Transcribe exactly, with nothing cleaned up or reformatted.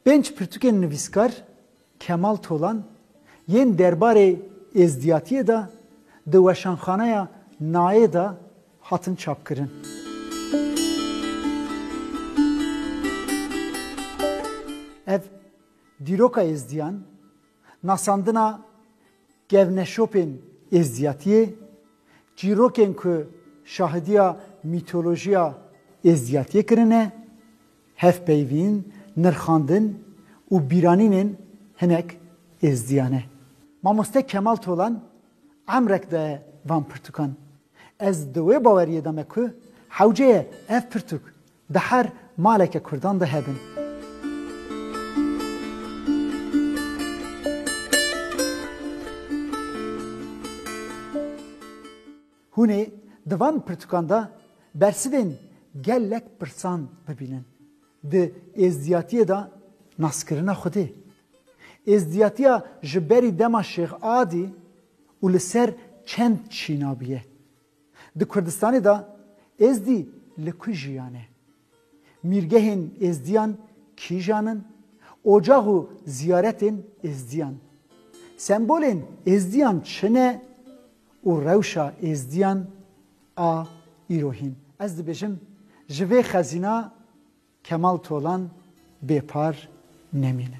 Pênc pirtûkên nivîskar Kemal Tolan yên derbarê êzdiyatiyê de di weşanxaneya Nayê de hatin çapkirin. Ev dîroka êzdiyan, nasandina kevneşopên êzdiyatiyê, çîrokên ku şahidiya mîtolojiya êzdiyatiyê kirine, hevpeyvîn, nirxandin û bîranînên hinek êzdiyan e. Mamoste Kemal Tolan emrek daye van pirtûkan. Ez di wê baweriyê de me ku hewce ye ev pirtûk di her maleke Kurdan de hebin. Hûn ê di van pirtûkan de bersivên gelek pirsan bibînin. Di êzdiyatiyê de naskirina Xwedê. Êzdiyatiya ji berî dema Şêx Adî û li ser çend çîna bûye. Di Kurdistanê de êzdî li ku jiyane? Mîrgehên êzdiyan kîjan in? Ocax û ziyaretên êzdiyan. Sembolên êzdiyan çi ne û rewşa êzdiyan a îro hîn? Ez dibêjim, ji vê xezîna Kemal Tolan bêpar nemîne.